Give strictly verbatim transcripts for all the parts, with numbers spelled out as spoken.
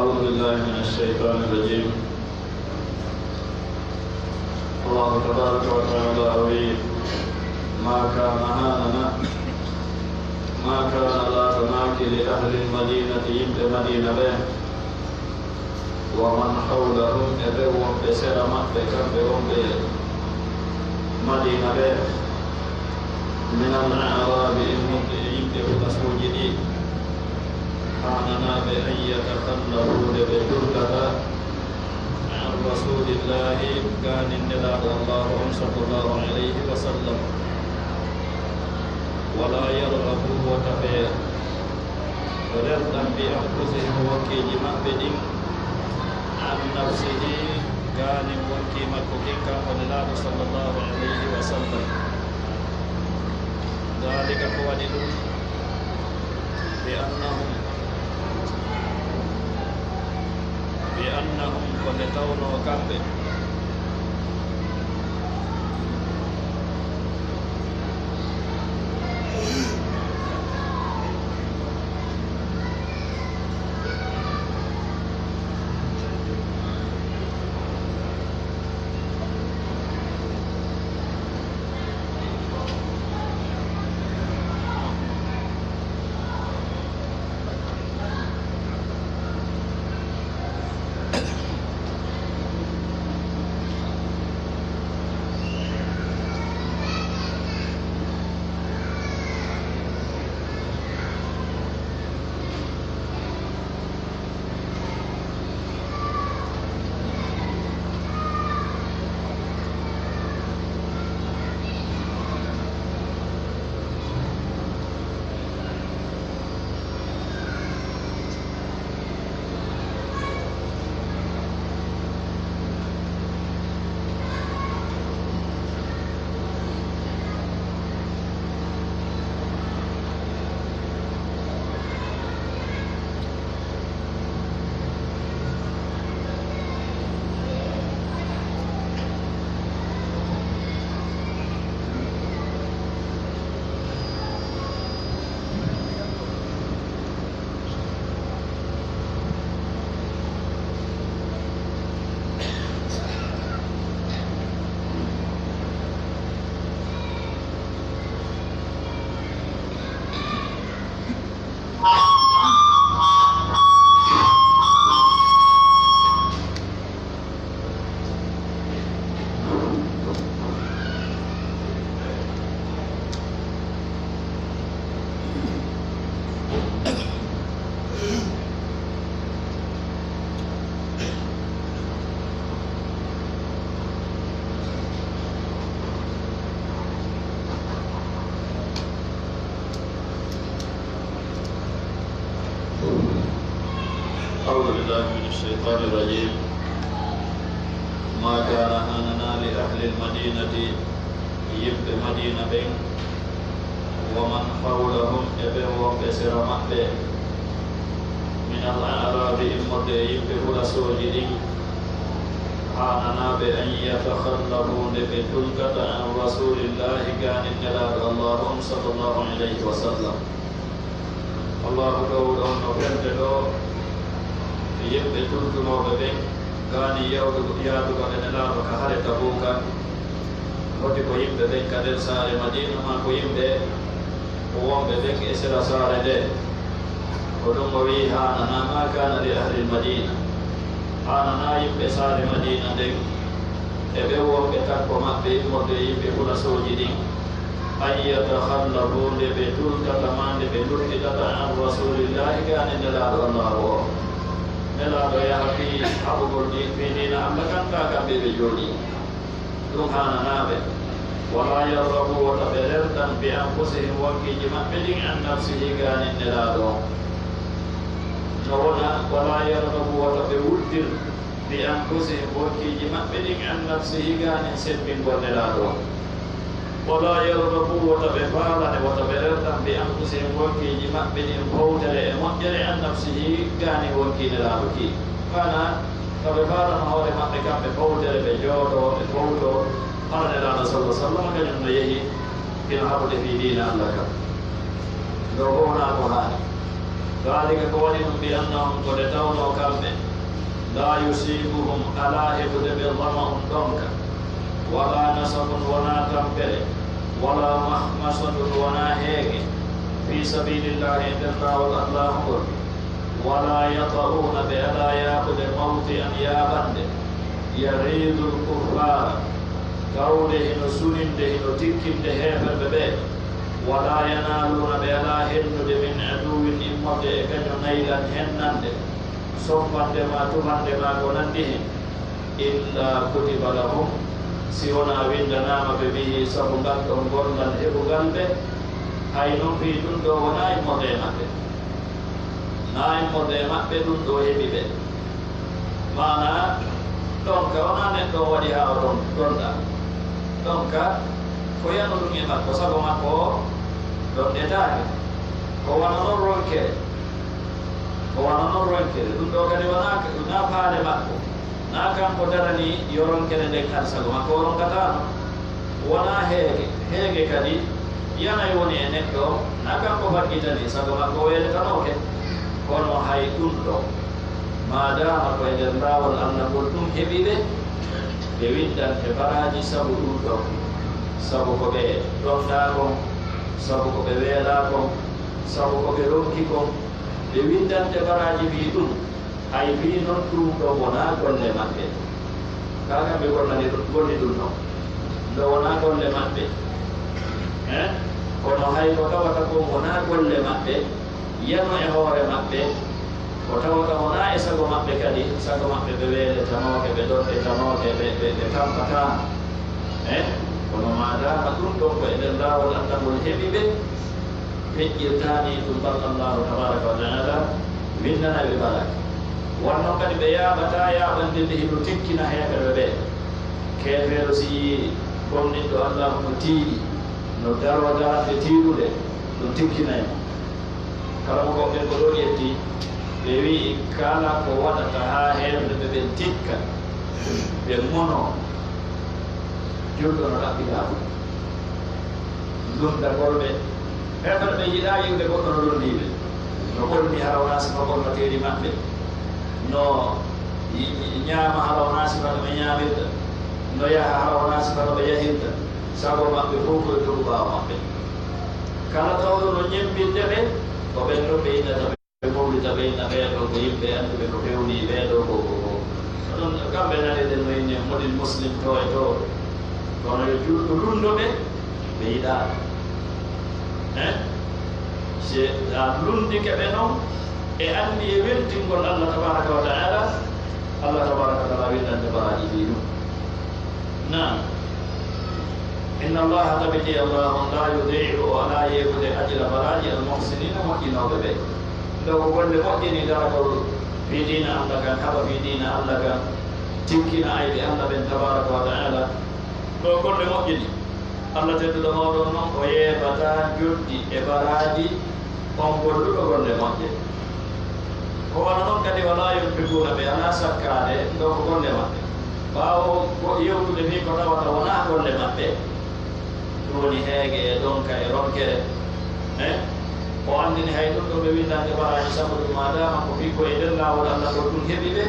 أعوذ بالله من الشيطان الرجيم. الله تبارك وتعالى أوي ما كان هاننا، ما كان لاتناكي لأهل المدينة يمت مدينة به. ومن حولهم، e ɓe wonɓe sera maɓɓe, kamɓe wonɓe Madiina ɓe, من الأعراب, immorde e yimɓe hulasooji ɗi, haananaa ɓe أن يتخلفوا, nde ɓe durgata, عن رسول الله, gaanin Nelaaɗo Allaahu on, صلى الله عليه وسلم, ولا يرغبوا, wota ɓe rerɗan بأنفسهم, wakkiiji maɓɓe ɗin, عن نفسه, gaanin wakkii makko kin, kanko Nelaaɗo صلى الله عليه وسلم. ذلك, ko waɗi ɗum, بأنهم، بأنهم, ko nde tawnoo kamɓe, أعوذ بالله من الشيطان الرجيم. ما كان, haananaa, لأهل المدينة, yimɓe Madiina ɓen, ومن حولهم, e ɓen wonɓe sera maɓɓe, من الأعراب, immorde e yimɓe hulasooji ɗin, haananaa ɓe, أن يتخلفوا, nde ɓe tulkata, عن رسول الله, gaanin Nelaaɗo Allaahu on, صلى الله عليه وسلم. Allaahu ɗowɗo on no felde ɗoo yimɓe tultunooɓe ɓen, gaanin yawdugo, yaadugo e Nelaaɗo ka hare Tabuuka. Woti ko yimɓe ɓen ka nder saare Madiina, maa ko yimɓe wonɓe ɓen e sera saare nden. Ko ɗum o wi'i, haananaa, ما كان لأهل المدينة. Haananaa yimɓe saare Madiina nden, e ɓen wonɓe takko maɓɓe immorde e yimɓe hulasooji ɗin, أن يتخلفوا, nde ɓe tultata maa nde ɓe luttitata, عن رسول الله, gaanin Nelaaɗo Allaahu on. Nelaaɗo yaha fii haɓugol ɗin fii diina Alla kan, kaa kamɓe ɓe jooɗii. Ɗum haananaa ɓe. ولا يرغبوا, wota ɓe rerɗan, بأنفسهم, wakkiiji maɓɓe ɗin, عن نفسه, gaanin Nelaaɗo on. No wona, ولا يرغبوا, wota ɓe wuddir, بأنفسهم wonkiiji maɓɓe ɗin عن نفسه gaanin sembingol Nelaaɗo on. ولا يرغبوا wota ɓe faalane, wota ɓe rerɗan بأنفسهم wonkiiji maɓɓe ɗin fowtere e moƴƴere عن نفسه gaanin wonkii Nelaaɗo kii. Maanaa, ka ɓe faalano hoore maɓɓe kamɓe fowtere, ɓe jooɗoo, ɓe fowtoo, hara Nelaaɗo صلى الله عليه وسلم kañun no yehi hino haɓude fii diina Alla kan. Ɗoo fow wonaa ko haani. ذلك ko waɗi ɗum بأنهم ko nde tawnoo kamɓe لا يصيبهم alaa heɓude ɓe ظمأ ɗonka ولا نصب wonaa tampere ولا مخمصة wonaa heege في سبيل الله e nder laawol Allaahu ngol. ولا يطئون ɓe alaa yaaɓude موطئا yaaɓannde يغيظ الكفار tawde hino suninde, hino tikkinde heeferɓe ɓe. ولا ينالون ɓe alaa hennude من عدو immorde e kañum نيلا hennande, soppande maa, tufande maa, ko nanndi hen. إلا كتب لهم si wonaa winndanaama ɓe به sabu ngal ɗon gollal heɓungal ɓe, hay non fii ɗum ɗoo wonaa immorde e maɓɓe. Naa immorde e maɓɓe ɗum ɗoo heɓi ɓe. Maanaa, ɗonka wonaa neɗɗo on waɗi haa o ɗon, ɗonɗaa. Ɗonka ko yano ɗum e makko, sago makko o ɗonɗetaake. Ko wano non ronkere. Ko wano non ronkere. Ɗum ɗoo kadi wonaa, wonaa faale makko. Naa kanko daranii yo ronkere nden ar sago makko o ronkataano. Wonaa heege. Heege kadi yanay woni e neɗɗo on, naa kanko faggitanii sago makko o weeletanooke. Kono hay ɗum ɗoo, maadaama ko e nder laawol Alla ngol ɗum heɓi ɓe, ɓe winndante baraaji sabu ɗum ɗoo, sabu ko ɓe ɗonɗaa kon, sabu ko ɓe weelaa kon, sabu ko ɓe ronki kon, ɓe winndante baraaji fii ɗum. Hay fii non ɗum ɗoo wonaa golle maɓɓe. Kaa kamɓe gollani ɗum, golli ɗum non. Ɗoo wonaa golle maɓɓe. Eh? Kono hay ko tawata kon wonaa golle maɓɓe, yano e hoore maɓɓe, ko tawata wonaa e sago maɓɓe kadi, sago maɓɓe ɓe weeletanooke, ɓe ɗonɗetanooke, ɓe, ɓe, ɓe tampataano. Eh? Kono maadaama ɗum ɗon ko e nder laawol Alla ngol heɓi ɓe, feƴƴirtaani ɗum balɗe Allaahu tabaaraka wa taala, winndanay ɓe baraaji. Wonno kadi ɓe yaaɓataa yaaɓande nde hino tikkina heeferɓe ɓe. Keefeero si yi'ii gomɗinɗo Allaahu no tiiɗi, no daroo darande tiiɗunde, ɗum tikkinay mo. Karamokooɓe ɓen ko ɗoo ƴetti, ɓe wi'i kala ko waɗata haa heeferɓe ɓen tikka, ɓe monoo, julɗo no ɗaɓɓi laaɓuɗo. Lunndagol ɓe. Heɓre ɓe yiɗaa yi'ude goɗɗo no lunndii ɓe. No ɓorni hara wonaa sifa ɓornoteeri maɓɓe. No y-, y-, ñaama hara wonaa sifa no ɓe ñaamirta. No yaha hara wonaa sifa no ɓe yahirta. Sago maɓɓe fow ko e dow ɓaawo maɓɓe. Kala tawɗo no ñemmbinde ɓe, ko ɓen ɗon ɓe innata ɓe. Ɓe mawlita ɓe, inna ɓee ɗoo ko yimɓe annduɓe ko fewnii ɓee ɗoo ko, ko, ko. Onon kamɓe nani ɗen no inni model Muslim to e to. Kono yo julɗo lunndo ɓe, ɓe yiɗaa. Eh? Si a lunndike ɓe non, e anndi e weltingol Allah tabaaraka wa ta'aala, Allah tabaaraka wa ta'aala winndante baraaji fii ɗum. Naam. Inna Allaha, tabiti Allaahu on, laa yudii'u, o alaa yeeɓude, ajra, baraaji, al-muhsiniina, moƴƴinooɓe ɓe. Nde ko golle moƴƴini daragol fii diina Allah kan, haɓa fii diina Allah kan, tikkina ayɓe Allah ɓen tabaaraka wa ta'aala. Ɗo golle moƴƴini. Allah tedduɗo mawɗo on non, o yeeɓataa njoɓdi e baraaji on golluɗo golle moƴƴe. Ko wano non kadi, walaa yunfiquuna, ɓe alaa sakkaade, ɗo ko golle maɓɓe. Ɓaawo ko yewtude fii ko tawata wonaa golle maɓɓe, ɗum woni heege e ɗonka e ronkere. Eh? O anndini hay ɗum ɗo ɓe winndante baraaji sabu ɗum, maadaama ko fii ko e nder laawol Allah ko ɗum heɓi ɓe.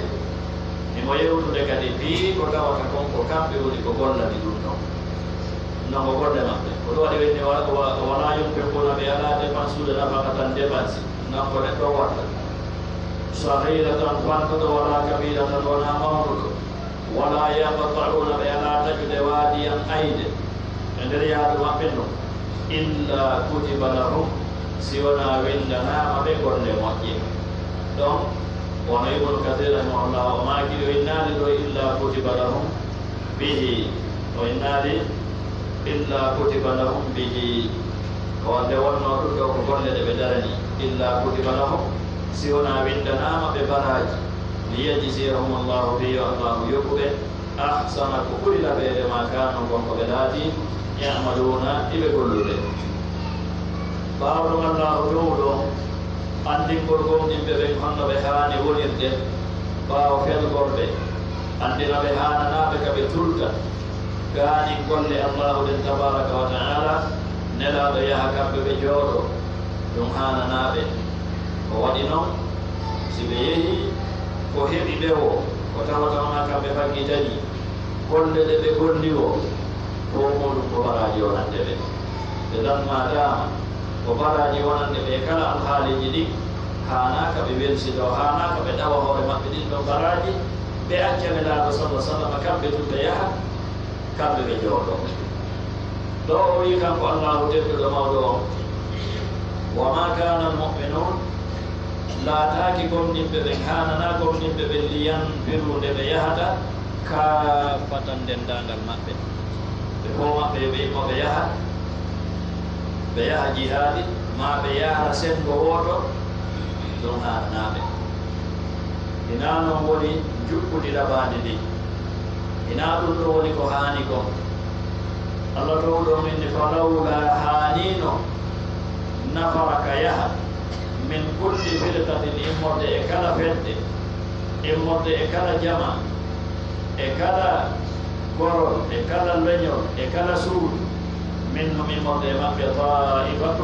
Himo yewtude kadi fii ko tawata kon ko kamɓe woni ko gollani ɗum ɗon. Non ko golle maɓɓe. Ko ɗum waɗi ɓe inni wa-, wa-, walaa yunfiquuna, ɓe alaa depansude nafaqatan depansi. Non ko neɗɗo watta. Saghiratan fanɗuɗo, walaa kabiratan wonaa mawnuɗo. Walaa yaqta'uuna, ɓe alaa taƴude waadiyan ayde. E nder yaadu maɓɓe ndun, illaa kutiba lahum, si wonaa winndanaama ɓe golle moƴƴe. Ɗon, wano Ibnu Kasiir rahimahullah, o maaki, o innaali ɗo illaa kutiba lahum bihi, o innaali illaa kutiba lahum bihi. Ko wonde wonnoo ɗum ɗo ko golle ɗe ɓe darani, illaa kutiba lahum, si wonaa winndanaama ɓe baraaji. ليجزيهم الله, fii yo Allaahu yoɓu ɓe, أحسن, ko ɓuri laɓeede, ما كانوا, kon ko ɓe laatii, يعملون, hiɓe gollude. Ɓaawo ɗum, Allaahu Toowuɗo on anndingol gomɗinɓe ɓen honno ɓe haani wonirde ɓaawo felgol ɓe, anndina ɓe haananaa ɓe ka ɓe tulta gaanin golle Allaahu ɗen tabaaraka wa ta'aalaa, Nelaaɗo yaha kamɓe ɓe jooɗoo, ɗum haananaa ɓe. Ko waɗi non, si ɓe yehii, ko heɓi ɓe woo, ko tawata wonaa kamɓe faggitanii, golle ɗe ɓe golli woo, fow muuɗum ko baraaji wonande ɓe. Ɓe lan maadaama ko baraaji wonande ɓe e kala alhaaliiji ɗin, haanaaka ɓe welsitoo, haanaaka ɓe ɗawa hoore maɓɓe ɗin ɗon baraaji, ɓe acca Nelaaɗo, sallallaahu alayhi wa sallam, kamɓe tun ɓe yaha, kamɓe ɓe jooɗoo. Ɗoo o wi'i kanko Allaahu tedduɗo mawɗo on, وما كان المؤمنون, laataaki gomɗinɓe ɓen, haananaa gomɗinɓe ɓen, لينفروا, nde ɓe yahata, كافة, denndaangal maɓɓe. Ɓe fow maɓɓe yo ɓe immo ɓe yaha, ɓe yaha jihaadi, maa ɓe yaara senngo wooto, ɗum haananaa ɓe. Hinaa non woni njuɓɓudi laɓaandi ndin. Hinaa ɗum ɗoo woni ko haani kon. Alla Toowuɗo on inni, فلولا, haaniino, نفر, ka yaha, من كل فرقة, immorde e kala fedde, immorde e kala jama, e kala gorol, e kala leñol, e kala suudu, منهم, immorde e maɓɓe, طائفة,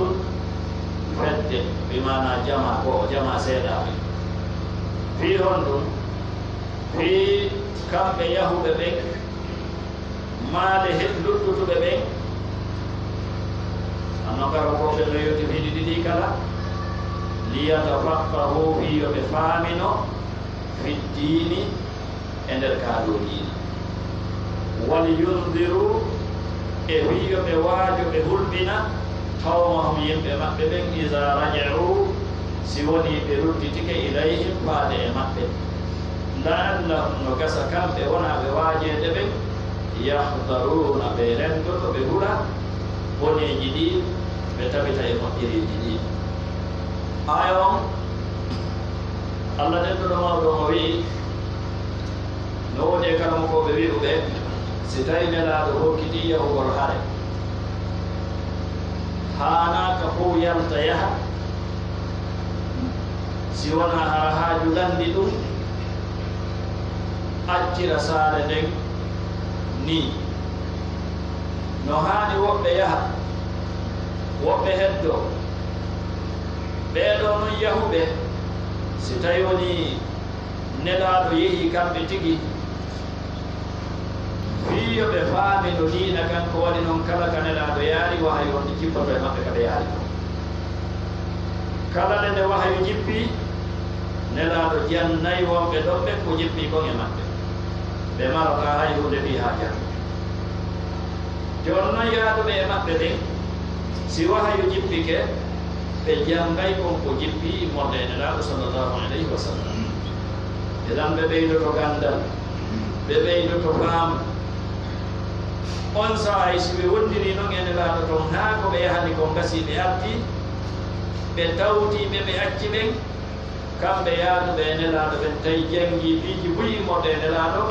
fedde, bi maanaa jama go'o, jama seeɗaaɓe. Fii honɗum? Fii kamɓe yahuɓe ɓen, maa le he luttutuɓe ɓen, anno kala ko ɓe no yewti fii ɗiɗi ɗi kala, ليتفقهوا, fii yo ɓe faamino, في الدين, e nder kaadoo diina. ولينذروا, e fii yo ɓe waajo, ɓe hulɓina, قومهم, yimɓe maɓɓe ɓen, إذا رجعوا, si wonii ɓe ruttitike, إليهم, faade e maɓɓe. لعلهم, no gasa kamɓe wonaaɓe waajeede ɓen, يحذرون, ɓe rendoto, ɓe hula boneeji ɗi, ɓe tabita e moƴƴereeji ɗi. Aaya on, Alla Tedduɗo Mawɗo on o wi'i, no woodi e karamokooɓe wi'uɓe, si tawii Nelaaɗo hokkitii yahugol hare, haanaaka fow yalta yaha, si wonaa hara haaju lanndi ɗum, accira saare nden nii. No haani woɓɓe yaha, woɓɓe heddoo. Ɓee ɗoo non yahuɓe, si tawii wonii Nelaaɗo yehii kamɓe tigi, fii yo ɓe faamino diina kan, ko waɗi non kala ka Nelaaɗo yaari, wahayu on jippoto e maɓɓe ka ɓe yaari kon. Kala nde nde wahayu jippii, Nelaaɗo jannay wonɓe ɗon ɓen ko jippii kon e maɓɓe. Ɓe marataa hay huunde fii haa janngo. Jooni non yaaduɓe e maɓɓe ɓen, si wahayu jippike, ɓe janngay kon ko jippii immorde e Nelaaɗo, sallallaahu alayhi wa sallam. Idan ɓe ɓeydoto ganndal, ɓe ɓeydoto faamu. On saa'i si ɓe wondirii non e Nelaaɗo ton, haa ko ɓe yahani kon gasii, ɓe artii, ɓe tawtii ɓe ɓe acci ɓen, kamɓe yaaduɓe e Nelaaɗo ɓen, tawi janngii piiji buy immorde e Nelaaɗo,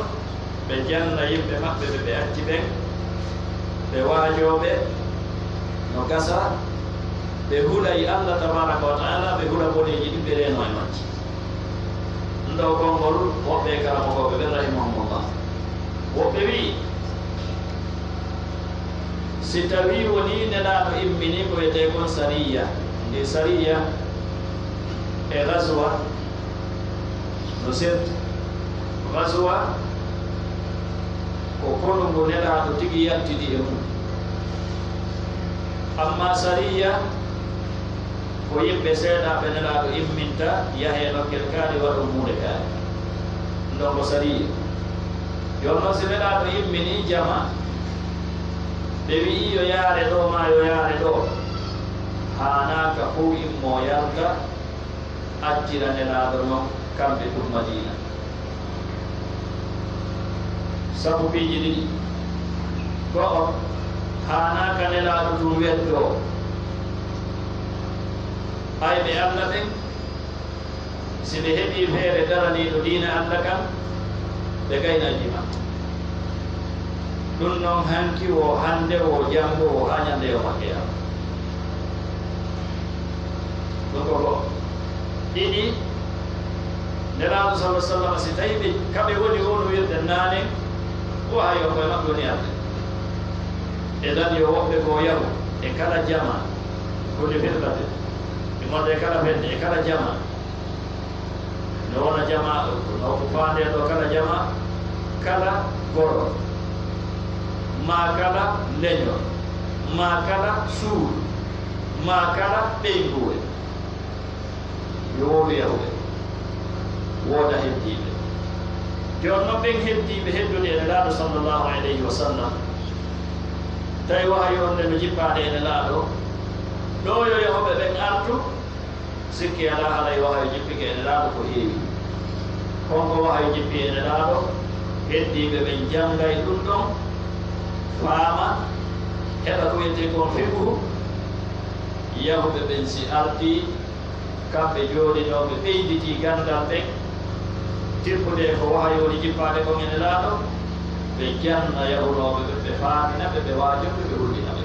ɓe janna yimɓe maɓɓe ɓe ɓe acci ɓen, ɓe waajoo ɓe no gasa, ɓe hulay Alla tabaaraka wa ta'aala, ɓe hula boneeji ɗin, ɓe reenoo e majji. Ɗun ɗoo konngol woɓɓe e karamokooɓe ɓen, rahimahumullah. Woɓɓe wi'i, si tawii wonii Nelaaɗo imminii ko wi'etee kon sariyya, ndi sariyya e gazwa no serti. Gazwa ko konu ngu Nelaaɗo tigi yaltidi e mun. Ammaa sariyya, ko yimɓe seeɗaaɓe Nelaaɗo imminta, yaha e nokkel kaari, waɗoo huunde kaari. Ɗun ɗon ko sariyya. Jooni non, si Nelaaɗo imminii jama, ɓe wi'ii yo yaare ɗoo maa yo yaare ɗoo, haanaaka fow immoo yalta, accira Nelaaɗo non kamɓe tun Madiina. Sabu piiji ɗiɗi. Go'o, haanaaka Nelaaɗo tun weddoo ayɓe Alla ɓen, Si ɓe heɓii feere daraniiɗo diina Alla kan, ɓe gaynay jima. Ɗun non hanki woo, hande woo, janngo woo, haa ɲande yawmal qiyaama. Ɗun ko go'o. Ɗiɗi, Nelaaɗo sallallaahu alayhi wa sallam, si tawii ɓe, ka ɓe woni woo no wi'irɗen naane, wahayu on ko e maɓɓe woni arde. E dan yo woɓɓe goo yahu e kala jamaa, kulli firqatin, e wonde e kala fende, e kala jamaa. No wona jamaa, no ko faandee ɗoo kala jamaa, kala goro, maa kala leɲol, maa kala suudu, maa kala ɓeynguure. Yo woodu yahuɓe, wooda heddiiɓe. Jooni non ɓen heddiiɓe heddude e Nelaaɗo sallallaahu alayhi wa sallam, tawi wahayu on nden no jippaade e Nelaaɗo, ɗoo yo yahuɓe ɓen artu, sikki alaa haray wahayu jippike e Nelaaɗo ko heewi. Kon ko wahayu jippi e Nelaaɗo, heddiiɓe ɓen janngay ɗun ɗon, faama, heɓa ko wi'etee kon fiqhu, yahuɓe ɓen si artii, kamɓe jooɗinooɓe ɓeyditii ganndal ɓen, tippude e ko wahayu woni jippaade kon e Nelaaɗo, ɓe janna yahunooɓe ɓen, ɓe faamina ɓe, ɓe waajoo ɓe, ɓe hulɓina ɓe.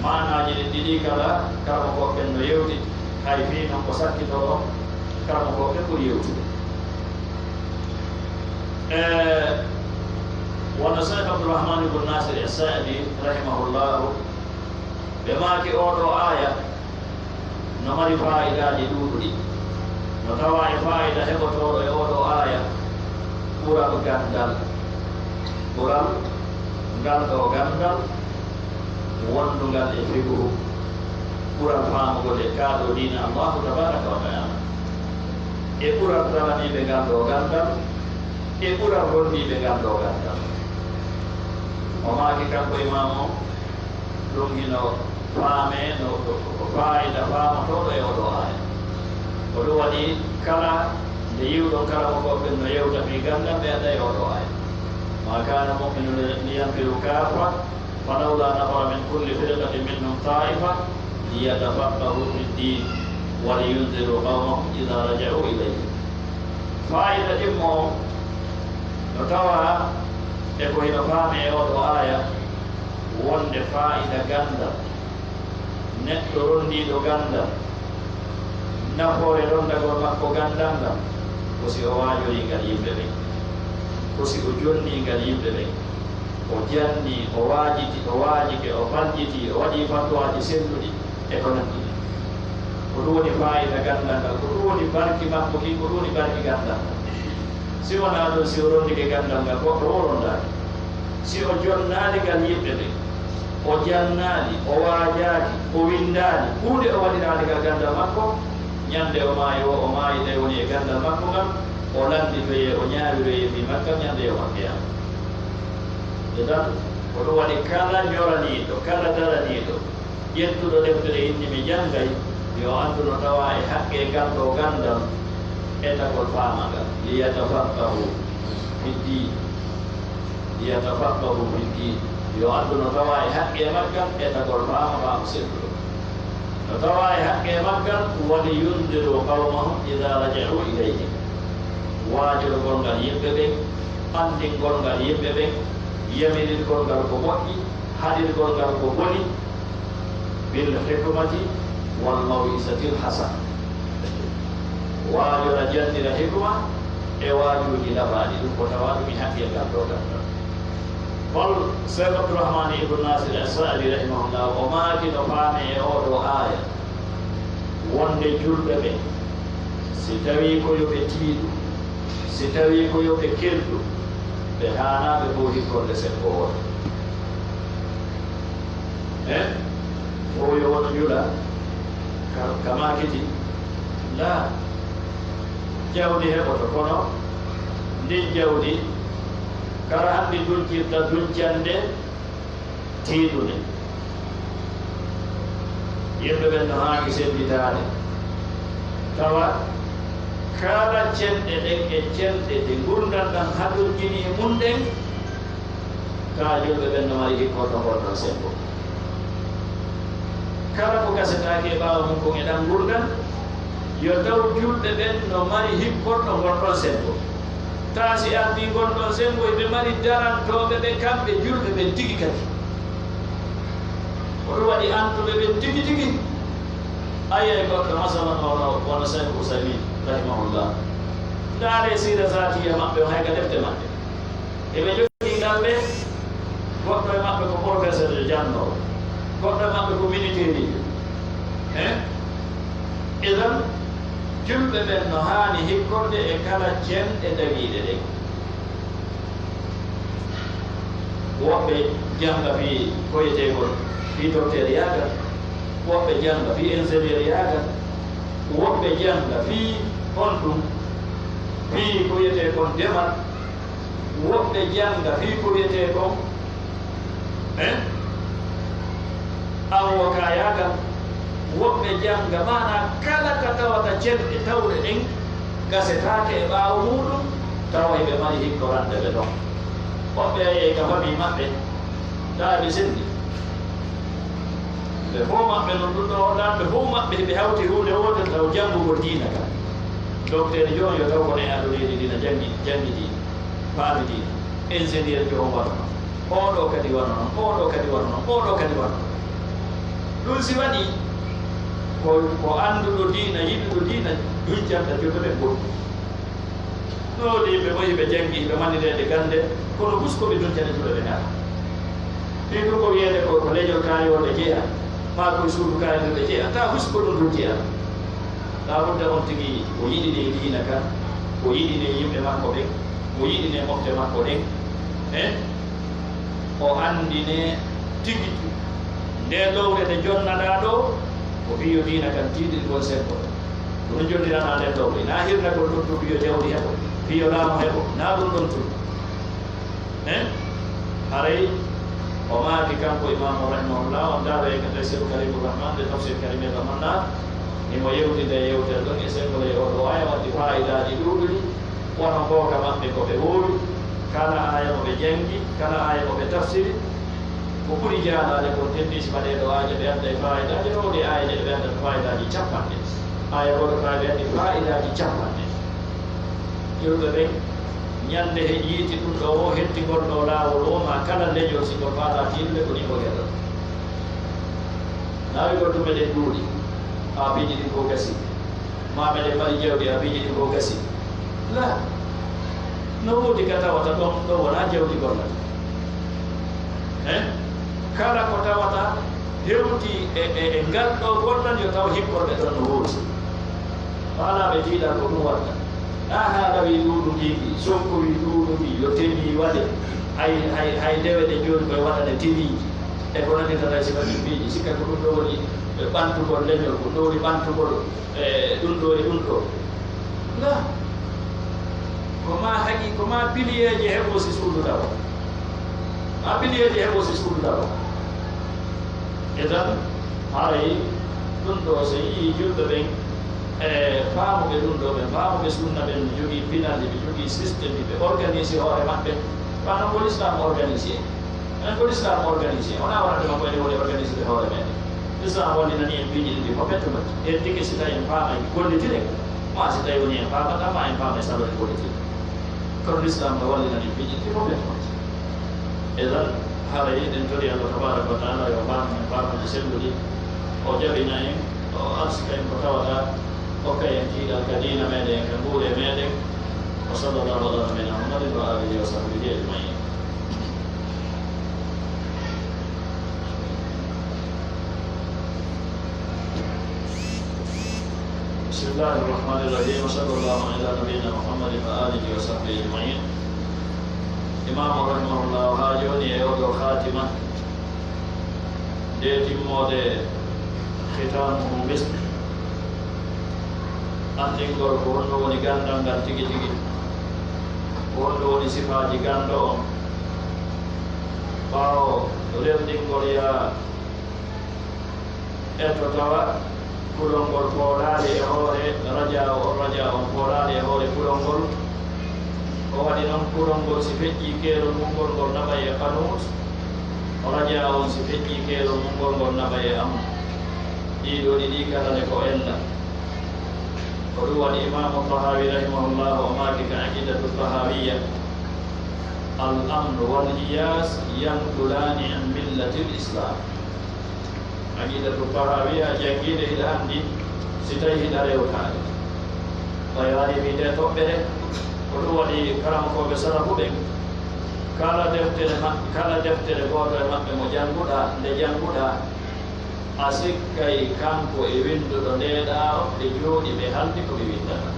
Maanaaji ɗin ɗiɗi kala, karamokooɓe ɓen no yewti, hay fii non ko sakkitoo on, karamokooɓe ɓen ɓuri yewtude. E, wano Seex Abdurrahmaan ibn Naasir As-Sa'di, rahimahullahu, ɓe maaki oo ɗoo aaya, no mari faayidaaji ɗuuɗuɗi. No tawaa e faayida heɓotooɗo e oo ɗoo aaya, ɓural ganndal, ɓural ngal ɗoo ganndal wonndungal e fiqhu, ɓural faamugol e kaa ɗoo diina Allaahu tabaaraka wa ta'aala, e ɓural daraniiɓe ngal ɗoo ganndal, e ɓural rondiiɓe ngal ɗoo ganndal. O maaki kanko imaamu on, ɗun hino faamee no ko, ko, ko faayida faamotooɗo e oo ɗoo aaya. Ko ɗun waɗi kala nde yi'uɗon karamokooɓe ɓen no yewta fii ganndal, ɓeydee e oo ɗoo aaya. ما كان المؤمنون لينفروا كافة فلولا نفر من كل فرقة منهم طائفة ليتفقهوا في الدين ولينذروا قومهم إذا رجعوا إليهم. Faayida ɗimmo on no tawaa e ko hino faamee e oo ɗoo aaya, wonde faayida ganndal, neɗɗo ronndiiɗo ganndal, nafoore ronndagol makko ganndal ngal, ko si o waajorii ngal yimɓe ɓen, ko si o jonnii ngal yimɓe ɓen, o jannii, o waajiti, o waajike, o baljitii, o waɗii fatwaaji selluɗi, e ko nanndi ɗun. Ko ɗun woni faayida ganndal ngal, ko ɗun woni barki makko kin, ko ɗun woni barki ganndal ngal. Si wonaa ɗun, si o ronndike ganndal ngal, goɗɗo woo ronndaaki. Si o jonnaali ngal yimɓe ɓen, o jannaali, o waajaaki, o winndaali, huunde o waɗiraali ngal ganndal makko, ɲande o maayi woo, o maayi tawi woni e ganndal makko ngal, o lannditoyee, o ɲaawiroyee fii makko ɲande yawmal qiyaama. Idan, ko ɗun waɗi kala ɲoraniiɗo, kala daraniiɗo, ƴettuɗo deftere inni mi janngay, yo anndu no tawaa e haqqee ngal ɗoo ganndal e tagol faama ngal. ليتفقهوا في الدين. ليتفقهوا في الدين. Yo anndu no tawaa e haqqee maggal e tagol faama, faamu selluɗo. No tawaa e haqqee maggal, ولينذروا قومهم إذا رجعوا إليهم. Waajorgol ngal yimɓe ɓen, anndingol ngal yimɓe ɓen, yamirirgol ngal ko moƴƴi, haɗirgol ngal ko boni, بالحكمة والموعظة الحسنة. Waajora, janndira hikma e waajuuji labaaɗi, ɗun ko tawaa ɗun e haqqee ngal ɗoo ganndal. Hol Seex Abdurrahmaan ibn Naasir As-Sa'di rahimahullah, o maaki no faamee e oo ɗoo aaya, wonde julɓe ɓen, si tawii ko yo ɓe tiiɗu, si tawii ko yo ɓe kelɗu, ɓe haanaa ɓe fow hikkorde sembo wooto. Eh? Fow yo wono jula ka, ka maakiti. Laa. Jawdi heɓoto, kono ndin jawdi kala hannde duncirta duncannde tiiɗunde. Yimɓe ɓen no haani sennditaade, tawa kala cenɗe ɗen e cenɗe ɗe ngurndan ɗan haɗorjini e mun ɗen, kaa julɓe ɓen no mari hikkorɗo ngol ɗon sembo. Kala ko gasetaake e ɓaawo mun kon e ɗan ngurndan, Yo taw julɓe ɓen no mari hikkorɗo ngon ɗon senngo. Taa si ardii ngon ɗon senngo, hiɓe mari darantooɓe ɓe kamɓe julɓe ɓen tigi kadi. Ko ɗum waɗi annduɓe ɓen tigi tigi. A yi'ay goɗɗo, masalan, wano, wano Seykh Usaymin, rahimahullah. Ndaaree siira zaatiya maɓɓe on, hay ka defte maɓɓe. Eɓe jogii ngal ɓe, goɗɗo e maɓɓe ko professeur, yo jannoowo, goɗɗo e maɓɓe ko militeeriijo. Eh? Idan, julɓe ɓen no haani hikkorde e kala cenɗe dagiiɗe ɗen. Woɓɓe jannga fii ko wi'etee kon fii dokteeriyaagal, woɓɓe jannga fii insenieuriyaagal, woɓɓe jannga fii honɗum, fii ko wi'etee kon demal, woɓɓe jannga fii ko wi'etee kon, eh, awokayaagal, woɓɓe jannga maanaa kala ka tawata cenɗe tawɗe ɗen gasetaake e ɓaawo muuɗum, tawa hiɓe mari hikkorande ɓe ɗon. Woɓɓe a yi'ay ka famii maɓɓe, taa ɓe senndi. Ɓe fow maɓɓe non ɗum ɗoo, on ɗaan ɓe fow maɓɓe hiɓe hawti huunde wootere taw janngugol diina kan. Dokteer jo on yo taw ko ne aduna yiɗi diina, janngi, janngi diina, faami diina. Ingénieur jo on wano non. Oo ɗoo kadi wano non, oo ɗoo kadi wano non, oo ɗoo kadi wano non. Ɗum si waɗii, ko, ko annduɗo diina, yiɗuɗo diina, hujjanta joto ɓe goɗɗum. No woodi yimɓe ɓoyi ɓe janngi, ɓe manndeede gannde, kono husko ɓe duncani juuɗe ɓe ngaɗa. Fii ɗum ko wiyeede ko, ko leñol kaayooɗe jeyaa, maa ko e suudu kaayooɗe jeyaa, taa husko ɗum dunci Alla. Taa wonta on tigi o yiɗinee diina kan, o yiɗinee yimɓe makko ɓen, o yiɗinee mofte makko ɗen, eh? O anndinee tigi tigi. Ndee lowre nde jonnaɗaa ɗoo, ko fii yo diina kan tiiɗir ngon sembo. Ɗum jonniranaa nden lowre. Naa hirnagol ɗum tun fii yo jawdi heɓo, fii yo laamu heɓo. Naa ɗum ɗon tun. Eh? Haray o maaki kanko Imaamu rahimahullah, on ndaaree ka tafsir Karimur Rahman, nde tafsir Karimur Rahman naa, himo yewtida e yewtere ɗon e senngol e oo ɗoo aaya, waddi faayidaaji ɗuuɗuɗi. Wano ngoo ka maɓɓe ko ɓe woowi, kala aaya mo ɓe janngi, kala aaya mo ɓe tafsiri, ko ɓuri jaalaade kon teddii si ɓaɗee ɗoo aaya ɓe annday faayidaaji, no woodi aaya ɗe ɓe anndata faayidaaji capanɗe. Aaya gooto faa ɓe anndi faayidaaji capanɗe. Julɓe ɓen, ñande he yiiti ɗum ɗoo woo, hetti ngol ɗoo laawol woo, maa kala leñol si ngol faalaa tiiɗude ko nii ngol heɓata. Naawigol tun meɗen ɗuuɗi, haa piiji ɗin fow gasii. Maa meɗen mari jawdi, haa piiji ɗin fow gasii. Laa. No woodi ka tawata ɗon, ɗon wonaa jawdi gollata. Eh? Kala ko tawata hewtii e, e, e ngal ɗoo gollal, yo taw hikkorɓe ɗon no woodi. Faalaaɓe tiiɗal ko ɗum watta. Aa, haala wii ɗuuɗu ndii, Sonko wii ɗuuɗu ndii, yo tenue waɗe. Hay, hay, hay ndewe ɗe jooni koye waɗane tenue. E ko nanndi tan hay si waɗi piiji, sikka ko ɗum ɗoo woni ɓantugol leñol, ko ɗum ɗoo woni ɓantugol. E ɗum ɗoo e ɗum ɗoo. Laa. Ko maa haqqi, ko maa piliyeeje heɓoo si suudu tawa. Maa piliyeeje heɓoo si suudu tawa. Idan, haray ɗum ɗoo, so yi'ii julɓe ɓen, e faamuɓe ɗum ɗoo ɓen, faamuɓe sunna ɓen, ɓe jogii pinal, ɓe jogii système, ɓe organisé hoore maɓɓe, wano ko l'islam organisé. Enen ko l'islam organisé, wonaa wonande makko enen woni organisé ɓe hoore meɗen. L'islam wallinani en piiji ɗiɗi fof pettuɗo. En tigi si tawi en faamay gollitiren, maa si tawi woni en faamataa, maa en faamay salo en gollitiren. Kono l'islam no wallinani en piiji ɗiɗi fof pettuɗo. Idan, haray eɗen tori Allah tabaraka wa taala yo faamu en faamuuji selluɗi, o jaɓina en, o arsika en ko tawata, okka en tiiɗal ka diina meɗen, ka nguure meɗen. Wa sallallahu ala nabiyina Muhammadin wa alihi wa sahbihi ajmain. بسم الله الرحمن الرحيم. وصلى الله على نبينا محمد وآله وصحبه أجمعين. Imaamu rahimahullahu haa jooni e oo ɗoo khaatima, nde timmoode, khitamuhu misk, anndingol ko honɗum woni ganndal ngal tigi tigi, ko honɗum woni sifaaji ganndo on. Ɓaawo rerɗingol, yaa etto tawa kulol ngol foolaali e hoore rajaa on, rajaa on foolaali e hoore kulol ngol. O waɗi non kulol ngol si feƴƴii keerol mun ngol, ngol naɓay e qanuut, rajaa on si feƴƴii keerol mun ngol, ngol naɓay e amr. Ɗii ɗoo ɗiɗi kala ne ko ella. Ko ɗum waɗi Imaamu Tahawi rahimahullahu o maaki ka Aqidatu Tahawiyya, "Al amnu wal iyas yanqulani an millatil islam." Aqidatu Tahawiyya janngiinde hiɗa anndi si tawi hiɗa rewtaade. Tawi waɗi wiide toɓɓere, ko ɗum waɗi karamokooɓe salafu ɓen, kala deftere ma-, kala deftere gooto e maɓɓe mo jannguɗaa, nde jannguɗaa, a sikkay kanko e winnduɗo ndee ɗaa'o, ɓe jooɗi ɓe haldi ko ɓe winndata.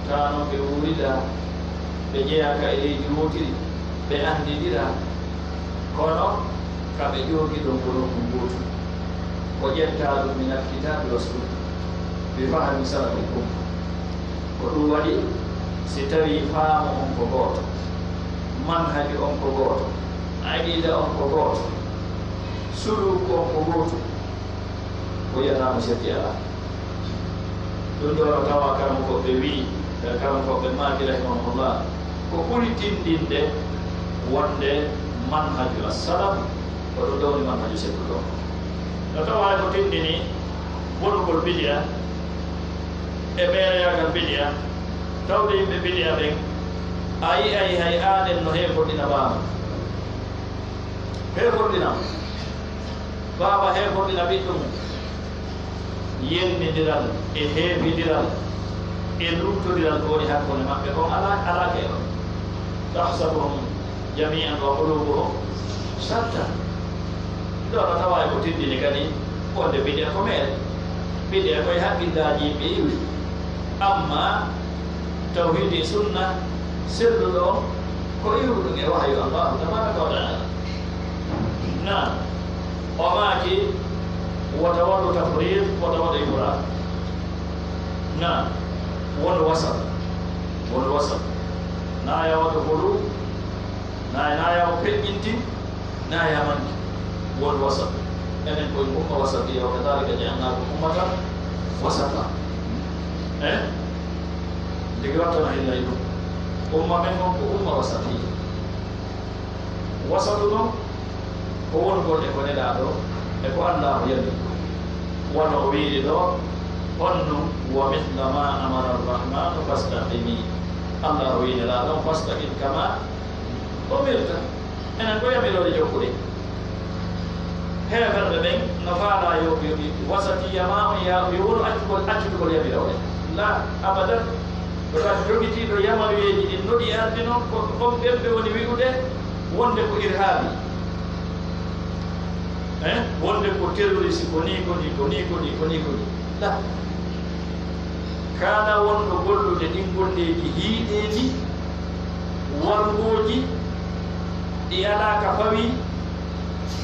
Taa non ɓe wuurida, ɓe jeyaa ka e leydi wootiri, ɓe anndidira. Kono ka ɓe jooɗi ɗon ko nokku ngootu. Ko ƴettaa ɗum minal kitaabi wa sunna, bi fahmi salafil umma. Ko ɗum waɗi, si tawii faamu on ko gooto, manhaju on ko gooto, aqiida on ko gooto, suluuku on ko gootu, ko wiyataa mo sirki alaa. Ɗum ɗoo no tawa karamokooɓe wi'i, karamokooɓe maaki rahimahumullah, ko ɓuri tinndinde wonde manhaju as-salaf ko ɗum ɗoo woni manhaju sirkuɗo. No tawa hay ko tinndini bonugol bidi'a e meereyaagal bidi'a, tawde yimɓe bidi'a ɓen, a yi'ay hay aaden no heeforɗina baaba. Heeforɗina baaba, heeforɗina ɓiɗɗo mum. Yennindiral e heefindiral e luuttondiral ko woni hakkunde maɓɓe kon alaa, alaa keewal. "Tahsabuhum jami'an wa qulubuhum shatta." Ɗoo no tawa e ko tinndini kadi wonde bidi'a ko meere. Bidi'a ko e haqqillaaji yimɓe iwi. Amma tawhiidi e sunna selluɗo on, ko iwruɗum e wahayu Allaahu tabaaraka wa ta'aala. Naam, o maaki, wota waɗu tafriit, wota waɗu ifraat. Naam, won wasat, won wasat. Na ya waɗu hulu, na, na ya o feƴƴinti, na ya manki. Won wasat. Enen ko umma wasatiyya, wa kadhalika ja'alnakum ummatan wasata. Eh? Ndeke wattana hilla e ɗum. Umma men on ko umma wasatiyya. Wasatu non ko wonugol e ko Nelaaɗo e ko Allaahu yamiri. Wano o wiiri ɗoo, on non, "Wa mithla ma amara Rahmaanu fastaqimi." Allaahu wi'i Nelaaɗo on, "Fastaqim kama umirta." Enen ko yamiroore jokkude. Heeferɓe ɓen no faalaa yo, yo, yo wasatiyya maa on ya, yo wonu accugol, accugol yamiroore. La, abadan. Ko tan jogitiiɗo yamaruyeeji ɗin no ɗi ardi non, ko on ɓen ɓe woni wi'ude wonde ko irhaabi. Eh? Wonde ko terroriste, ko nii, ko nii, ko nii, ko nii, ko nii, ko nii. La. Kana wonɗo gollude ɗin golleeji hiiɗeeji, warngooji, ɗi alaa ka fawii,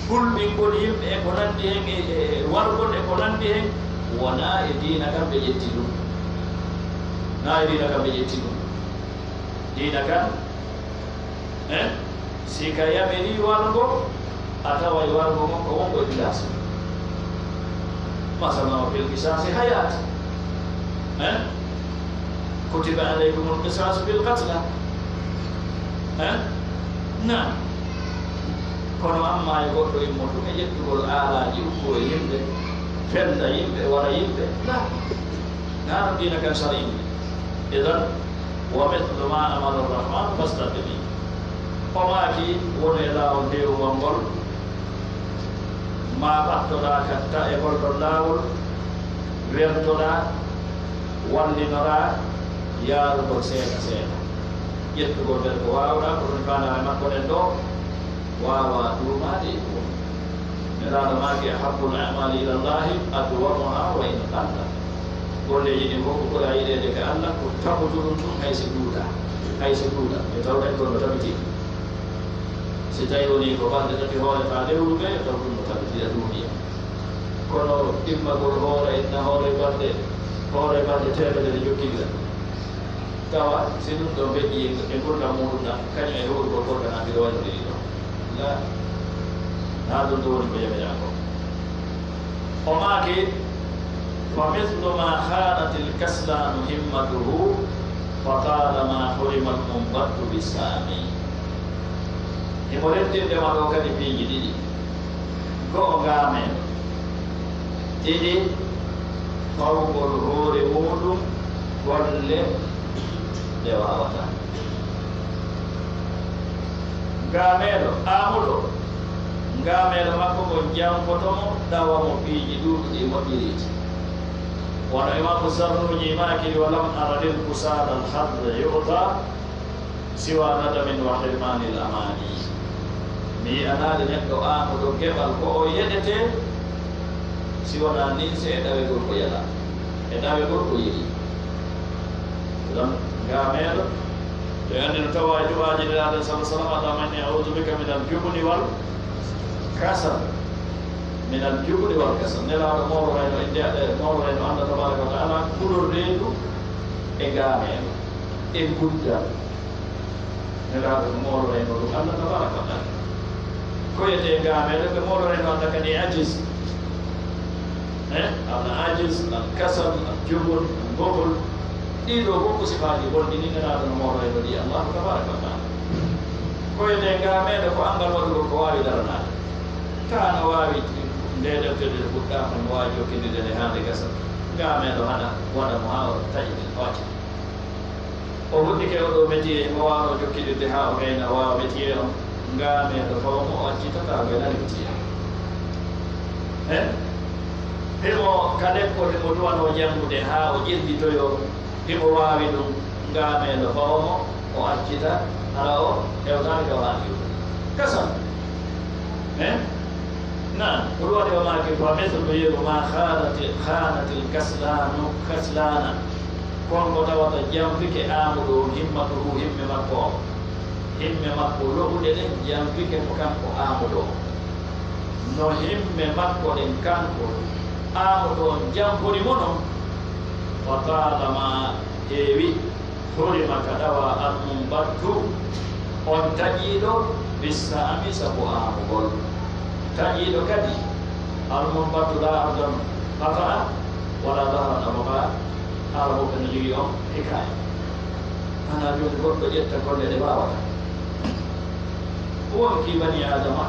hulɓingol yimɓe e ko nanndi hen, e, e wargol e ko nanndi hen, wonaa e diina kan ɓe ƴetti ɗum. Naa e diina kan ɓe ƴetti ɗum. Diina kan, eh, si ka yamirii warngo, a taway warngo ngon ko wongo e pilaasi. Masalan, "Wa fil qisasi hayat." Eh? "Kutiba alaykumul qisasu fil qatla." Eh? Naam. Kono amma e goɗɗo immoto e ƴettugol aalaaji ukko e yimɓe, fenda yimɓe, wara yimɓe, la. Naa ɗum diina kan sari'ini. Idan, "Wa mithlu ma amara Rahmaanu fastaqimi." O maaki, wonu e laawol heewungol ngol, maa ɓattoɗaa katta e ngol ɗon laawol, weltoɗaa, wallinoɗaa, yaarugol seeɗa seeɗa. Ƴettugol nder ko waawɗaa, ko ɗum faandaare makko nden ɗoo, waawaa duumaade e ɗum. Nelaaɗo maaki, "Ahabbul a'maali ila Llaahi adwamuhaa wa in qalla." Golleeji ɗin fof ko ɓura yiɗeede ka Alla ko tabutuɗum ɗum hay si ɗuuɗaa, hay si ɗuuɗaa. Yo taw ɗen ɗon no tabitii. Si tawi wonii ko balɗe tati hoore faa lewru ɓe, yo taw ɗum no tabitira duuniya. Kono immagol hoore, inna hoore balɗe, hoore balɗe teemedere jokkindira. Tawa si ɗum ɗon beƴƴi e ngurndan muuɗum ɗan, kañum e hoɗugol gorko na mbiɗo waɗi ɗum ɗoo. La, naa ɗum ɗoo woni ko yamiraa ko. O maaki, "Fa mislu ma khanat al-kaslanu himmatuhu, fa talama hurima al-munbattu bis-sami." Himo rentinde ma ɗoo kadi piiji ɗiɗi. Go'o ngaamee, ɗiɗi fawgol hoore muuɗum golle ɗe waawataa. Ngaameelo aamuɗo, ngaameelo makko ngon janfoto mo, ɗawa mo piiji ɗuuɗuɗi moƴƴiriiji. Wano Imaamu Zarnuuji maaki, "Wa lam ara lil kusaala al hadda yu'ta siwa nadamin wa hirmaanil amaani." Mi yi'anaali neɗɗo aamuɗo geɓal ko o yeɗetee, si wonaa ninse e ɗawegol ko yalaa, e ɗawegol ko yiɗi. Ɗum ngaameelo, ɓe anndi no tawa e du'aaji Nelaaɗo, sallallaahu alayhi wa sallam, "Allahumma inni a'uudu bika minal jubni wal kasal." Minal jubni wal kasal. Nelaaɗo moolorayno, innde, e, moolorayno Allah tabaaraka wa ta'aala, kulol reedu e ngaameelo, e guddal. Nelaaɗo no moolorayno ɗum Allah tabaaraka wa ta'aala. Ko wiyetee ngaameelo, ɓe moolorayno Allah kadi e ajiz. Eh? Al ajiz, al kasal, al jubn, al bukhl. Ɗii ɗoo fof ko sifaaji bonɗi ɗi Nelaaɗo no moolorayno ɗi Allah tabaaraka wa ta'aala. Ko wiyetee ngaameelo, ko anngal waɗugol ko waawi daranaade. Taa no waawi nde defte ɗe fuɗɗaama, no waawi jokkindirde nde haa nde gasa. Ngaameelo hana waɗa mo haa o taƴi, o acci. O fuɗɗike oo ɗoo métier, himo waawno jokkindirde haa o gayna, o waawa métier on. Ngaameelo fawa mo, o accitataa o gaynaali métier. Eh? Himo ka lekkol, himo duwanoo janngude haa o ƴellitoyoo, himo waawi ɗum. Ngaameelo fawa mo, o accita, hara o hewtaali ka o haani iwde. Kasal. Eh? Naam, ko ɗum waɗi o maaki, "Fa mithlu, yeru ma khanati, khanatil kaslaanu, kaslaana." Kon ko tawata janfike aamuɗo on, himmatuhu, himme makko on. Himme makko lo'uɗe ɗen janfike mo kanko aamuɗo on. No himme makko ɗen kanko aamuɗo on janfori mo non, fa taalama heewi. Hurima ka ɗawa almunbattu, on taƴiiɗo, bissa'ami sabu aamugol. Taƴiiɗo kadi, almunbattu laa ardan qata'a, wala dahran abqa, haala mo ɓe no jogii on hikaaya. Maanaa jooni goɗɗo ƴetta golle ɗe waawataa. Wonkii banii Aadama,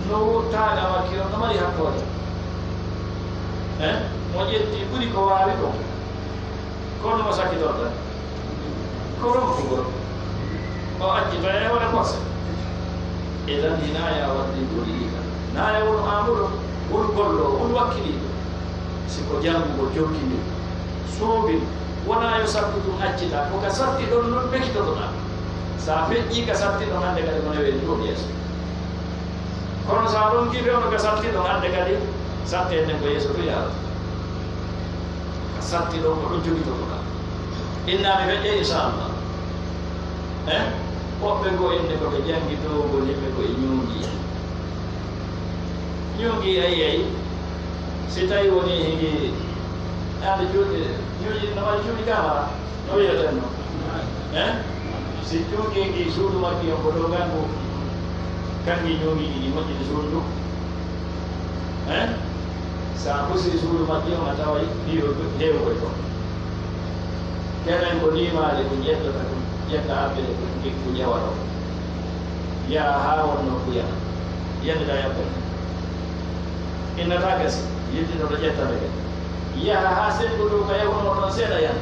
no taagamakki on no mari hakkoode. Eh? Mo ƴetti ɓuri ko waawi kon. Kono mo sakkitorta ko ronkugol. O accita e hoore forse. Idan, hinaa ya waɗi ɗum yiika. Naa ya wonu aamuɗo, won golloowo, won wakkiliiɗo. Si ko janngugol jokkindir, suubil, wonaa yo sattu ɗum accita. Ko ka satti ɗon non bekitotoɗaa. Sa feƴƴii ka satti ɗon hannde kadi mo newee ɗum yeeso. Kono sa ronkii ɓe ono ka satti ɗon hannde kadi, satte nden ko yeeso to yaarata. Ka satti ɗon ko ɗon jogitotoɗaa. Inna mi feƴƴay, inchallah. Eh? Woɓɓe goo innde ko ɓe janngi toowugol yimɓe ko e ñuugi. Ñuugi, ayi, ayi. Si tawi woni higi, ande cuuɗi, ñuugi no mari cuuɗi kamara. No wi'eten no? Eh? Si cuuɗi ɗi suudu makki on ko dow ngangu, kangi ñuugi ɗi moƴƴini suudu ndu. Eh? Sa fusi suudu makki on a taway ɗiɗo heewuɓe ton. Kenen ko niimaali ko ƴettata ko ƴetta abbere ko jikku ƴewa ɗo. Yaha haa won nokku yaha. Yennda yaɓɓere. Innata gasi, yiltinoto ƴetta ndeke. Yaha haa senndu ndu ka yahunoo ton seeɗa yana.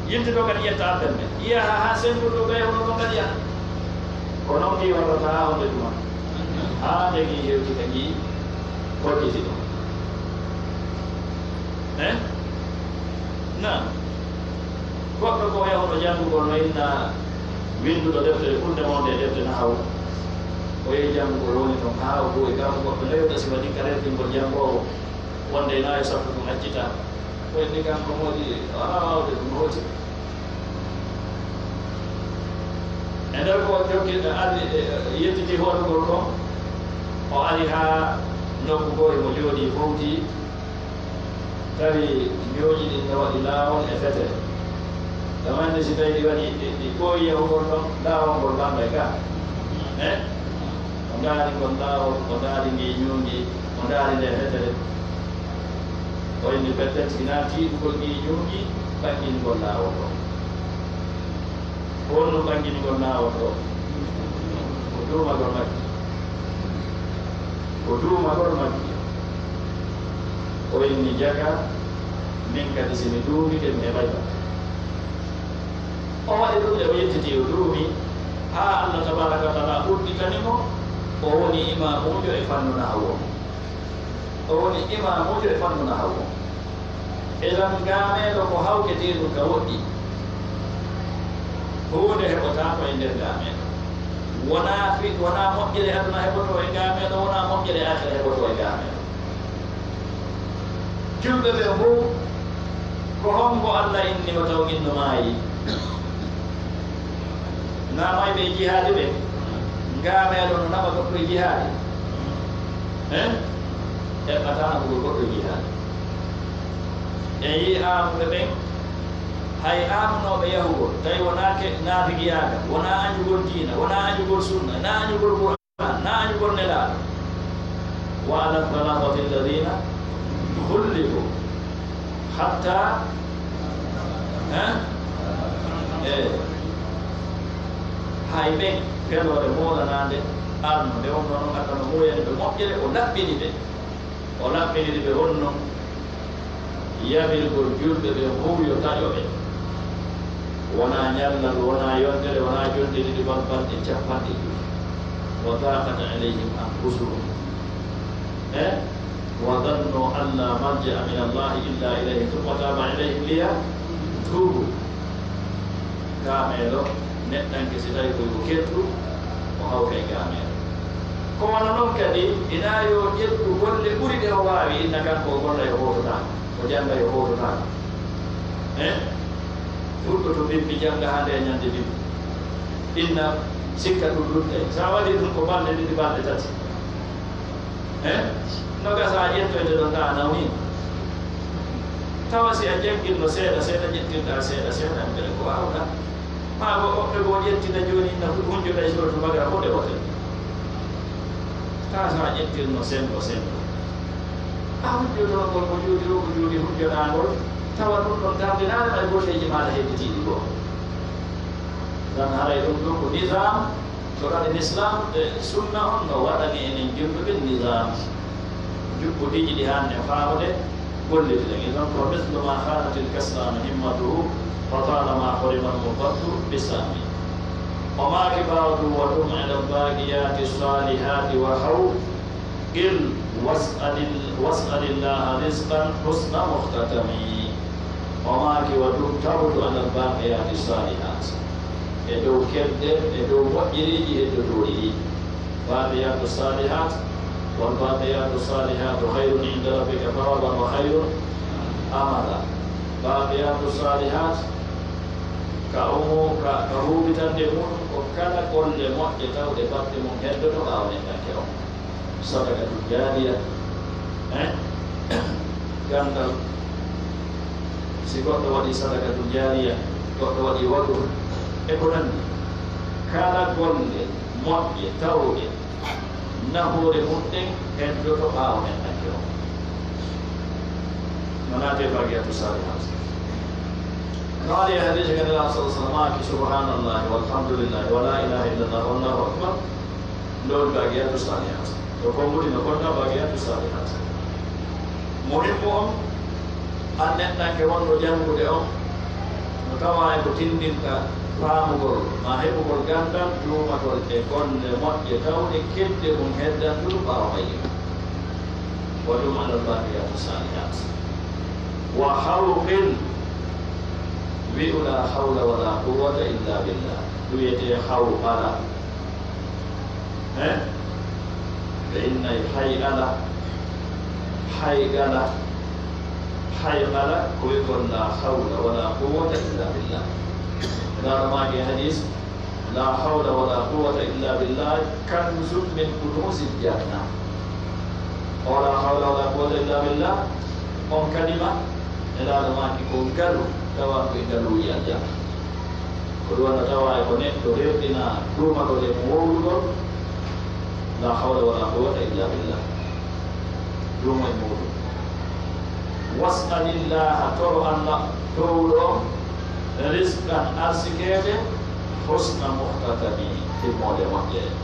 Yiltito kadi ƴetta appel men. Yaha haa senndu ndu ka yahunoo ton kadi yana. Ko non ngi warrata haa honde tuma. Haa nde ngi hewti ka ngi hocciti ɗon. Eh? Naam. Goɗɗo ko yahuno janngugol no inna winnduɗo deftere, huunde mawnde e defte nahawu. O yehi janngugol woni ton haa o ɓooyi. Gaa ko goɗɗo newta si waɗi ka rerɗingol janngoowo. Wonde ina e saftu ɗum accita. Ko inni kanko moodi, o alaa waawde ɗum hooti. E nder ko jokki, ari, e, yettiti hootugol kon, o ari haa nokku goo, himo jooɗii, fowtii, tawi ñuuƴi ɗin no waɗi laawol e fetere. Ɗum anndi si tawii ɗi waɗi, ɗi, ɗi ɓooyi yahugol ɗon, laawol ngol ɓannday ka. Eh? O ndaari ngol laawol, o ndaari ndi ñuundi, o ndaari nde fetere. O inni, "Pellet, hinaa tiiɗugol ngii ñuundi ɓanngini ngol laawol ɗoo." Ko honno ɓanngini ngol laawol ɗoo? Ko duumagol makki. Ko duumagol makki. O inni, "Jaka, Min kadi, si mi duumike, mi heɓay batte. O waɗi ɗun de, o yettitii, o duumi, haa Allah tabaaraka wa ta'aala udditani mo, o woni imaamuujo e fannu nahwu on. O woni imaamuujo e fannu nahwu on. Idan, gaameelo ko hawketeeɗun ka woɗɗi. Huunde heɓotaako e nder gaameelo. Wonaa fi-, wonaa moƴƴere aduna heɓotoo e gaameelo, wonaa moƴƴere aakhira heɓotoo e gaameelo. Julɓe ɓen fow, ko hombo Alla inni mo taw inno maayi? Na mayɓe e jihaadi ɓen? Gaameelo no naɓa goɗɗo e jihaadi? Eh? Eɓɓataa naɓugol goɗɗo e jihaadi. En yi'ii aamuɓe ɓen, hay aamunooɓe yahugol, tawi wonaa ke-, naafigiyaagal, wonaa añugol diina, wonaa añugol sunna, naa añugol Qur'aan. Naa añugol Nelaaɗo. وعلى الثلاثة الذين خلفوا حتى، eh? Eh. Hay ɓen, feloore moolanaande arno, nde wonnoo non Alla no muuyani ɓe moƴƴere, o laɓɓini ɓe. O laɓɓiniri ɓe honno? Yamir ngol julɓe ɓen fow yo taƴo ɓe. Wonaa ñallal, wonaa yontere, wonaa jonde ɗiɗi, bal balɗe capanɗe jowi. وضاقت عليهم أنفسهم. Eh? وظنوا أن لا ملجأ من الله إلا إليه ثم تاب عليهم ليتوبوا. Gaameelo, neɗɗanke, si tawi ko yo kelɗu, o hawkay gaameelo. Ko wano non kadi, hinaa yo ƴettu golle ɓuri ɗe o waawi, inna kanko o golla yo hoototaako, o jannga yo hoototaako. Eh? Fuɗɗoto bimbi, jannga haa nde ñande bimbi. Inna sikka ɗun luttay. Sa waɗii ɗun ko balɗe ɗiɗi, balɗe tati. Eh? No gasa a ƴettoyde ɗon ɗaa a nawnii. Tawa si a janngirno seeɗa seeɗa, ƴettirɗaa seeɗa seeɗa, mbele ko waawɗaa. Maa ko woɓɓe goo ƴettina jooni, na fu-, hunjoɗa e Suuratul Baqara fow nde wotere. Tawa si a ƴettirno senngo senngo. A hunjotono ngol ko juuti o, ko juuti hunjoɗaa ngol, tawa ɗun ɗon tardinaali ma e golleeji maaɗa hedditiiɗi goo. Tan haray ɗun ɗoo ko nizaam. Ko waɗi Lislaam e Sunna on no waɗani enen julɓe ɓen nizaam, njuɓɓudiiji ɗi haani en faamude, gollirɗen. Idan, فمثل ما خانت الكسلان همته، فطالما حرم المقت بسامي. O maaki ɓaawo ɗun, وثم اعلم الباقيات الصالحات وهو Qil was'alil-, was'alillaha rizqan husna muhtatami. O maaki, wa dum tagutu alal baqiyati salihat. E dow kedde, e dow moƴƴereeji heddotooɗi ɗi. Baqiyatu salihat, wal baqiyatu salihatu khayrun inda rabbika thawaban wa khayrun amala. Baqiyatu salihat, ka umu-, ka, ka huuɓitande mun ko kala golle moƴƴe tawɗe batte mun heddoto ɓaawo neɗɗanke on. Sadaqatul jaariya, eh? Ganndal, si goɗɗo waɗii sadaqatul jaariya, goɗɗo waɗii waqfu, e ko nanndi. Kala golle moƴƴe, tawɗe, nafoore mun ɗen heddoto ɓaawo neɗɗanke on. No naatee baqiyatu saalihaat. No ari e hadiisi kan Nelaaɗo sallallaahu alayhi wa sallam, maaki, subhaanallahi walhamdulillahi wa laa ilaaha illallah wallaahu akbar. Ɗon baqiyatu saalihaat. Ko konguɗi no konna baqiyatu saalihaat. Muhimmu on, an neɗɗanke wonɗo janngude on, no tawaa e ko tinndinta faamugol maa heɓugol ganndal duumagol e golle moƴƴe tawɗe kedde mum heddanduɗo ɓaawo mayyude. Wa dum alal baqiyatu saalihaat. Wa hawqil, wi'u laa hawla wa laa quwwata illa billah. Ɗum wiyetee hawqala. Eh? Ɓe innay hayqala, hayqala, hayqala, ko wi'ugol laa hawla wa laa quwwata illa billah. Nelaaɗo maaki e hadiis, laa hawla wa laa quwwata illa billah, kanzun min kunuzil janna. O laa hawla wa laa quwwata illa billah, on kalima, Nelaaɗo maaki ko ngalu, tawa ko e ngaluuji aljanna. Ko ɗum wonno tawa e ko neɗɗo rewɗina duumagol e mo wowlugol, laa hawla wa laa quwwata illa billah. Duumo e muuɗum. Was'alillaha, toro Alla toowuɗo on, rizqan, arsikeede, husna muhtatami, timmoode moƴƴere.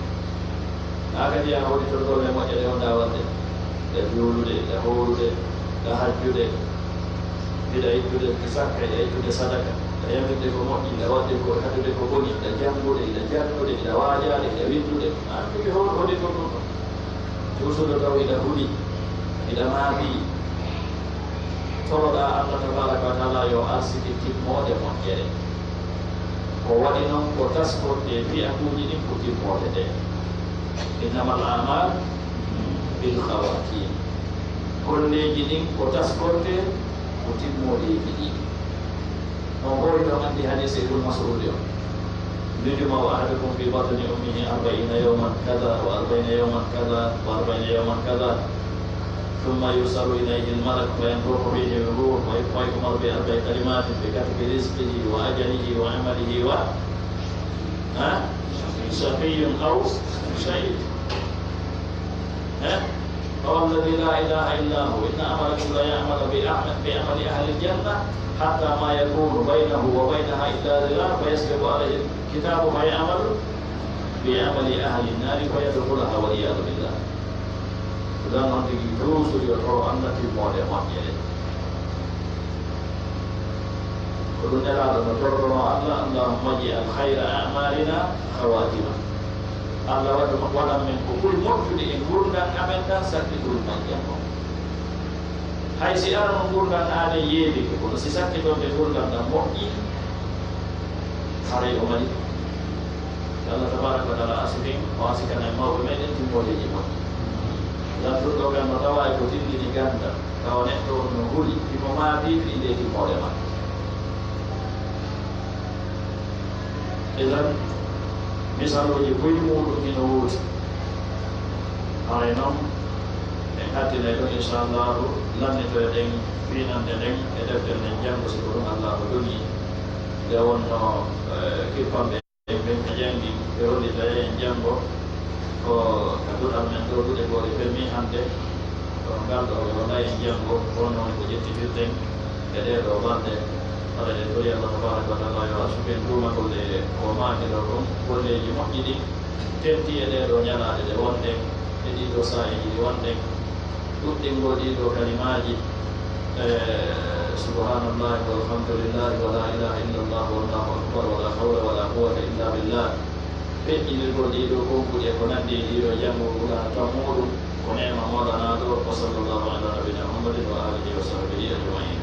Haa kadi a hawritorgol e moƴƴere wonɗaa waɗde, e juulude, e hoorude, e hajjude. Hiɗa ittude zakka, hiɗa ittude sadaka, hiɗa yamirde ko moƴƴi, hiɗa waɗde ko, haɗude ko boni, hiɗa janngude, hiɗa janngude, hiɗa waajaade, hiɗa winndude. An tigi hol-, holi ton ɗum ɗon? Toujours taw hiɗa huli, hiɗa maabii. Toroɗaa Allah tabaaraka wa taala yo arsike timmoode moƴƴere. Ko waɗi non ko taskortee fiyakuuji ɗin ko timmoode ɗe. Innamal a'maalu bil khawaatim. Golleeji ɗin ko taskortee ko timmoodeeji ɗin. On fow hiɗon anndi hadiisi Ibnu Mas'uud on. Yujma'u ahadukum fi batni ummihi arba'iina yawman kaza wa arba'iina yawman kaza wa arba'iina yawman kaza. ثم يرسل إليه الملك فينفخ فيه الروح ويؤمر بأربع كلمات بكتب رزقه وأجله وعمله و، ها؟ شقي أو سعيد. ها؟ فوالذي لا إله إلا هو إن أحدكم ليعمل بأعم-، بعمل أهل الجنة حتى ما يكون بينه وبينها إلا ذراع فيسبق عليه الكتاب فيعمل بعمل أهل النار فيدخلها والعياذ بالله. Ɗun non tigi toujours yo toro Allah timmoode moƴƴere. Ko ɗun Nelaaɗo no torornoo Allah, اللهم اجعل خير أعمالنا خواتمها. Allah waɗu, waɗan men ko ɓuri moƴƴude e ngurndan amen ɗan, sakkituru majjan on. Hay si arano ngurndan amen yeebike, kono si sakkitonde ngurndan ɗan moƴƴii, haray o mari. Yo Allah tabaaraka wa taala arsuken, o arsika en mawɓe meɗen timmoodeeji moƴƴi. Lanɗuɗo kan no tawaa e ko tindini ganndal, tawa neɗɗo on no huli, himo maabii fii ndee timmoode makko. Idan, misaluuji buy muuɗum hino woodi. Haray non, en hattinay ɗon, inshallahu, lannitoyɗen fiinannde nden e deftere nden janngo, si ko ɗum Allaahu dogi. Nde wonno, eh, kippanɓe ɓen ka janngi, ɓe hollitay en janngo ko ka duɗal men ɗoo, duɗe goo ɗe pemmii hannde. Kono ngal ɗoo, ɓe hollay en janngo, ko honno woni ko ƴettitirten e ɗee ɗoo balɗe. Haray en tori Allah tabaaraka wa taala yo arsuken tuumatol e ko maaki ɗoo kon, golleeji moƴƴi ɗin tentii e ɗee ɗoo ñalaaɗe ɗe wonɗen, e ɗii ɗoo saa'iiji ɗi wonɗen. Ɗuɗɗingol ɗii ɗoo kalimaaji, eh, subhaanallahi walhamdulillahi wa laa ilaaha illallahu wallaahu akbar wa laa hawla wa laa quwwata illaa billah. Feƴƴinirgol ɗii ɗoo konkuɗi e ko nanndi e ɗii ɗoo janngugol Qur'aana tan muuɗum ko neema moolanaaɗo, wa sallallaahu alaa nabiyyinaa Muhammadin wa aalihi wa sahbihi ajma'iin.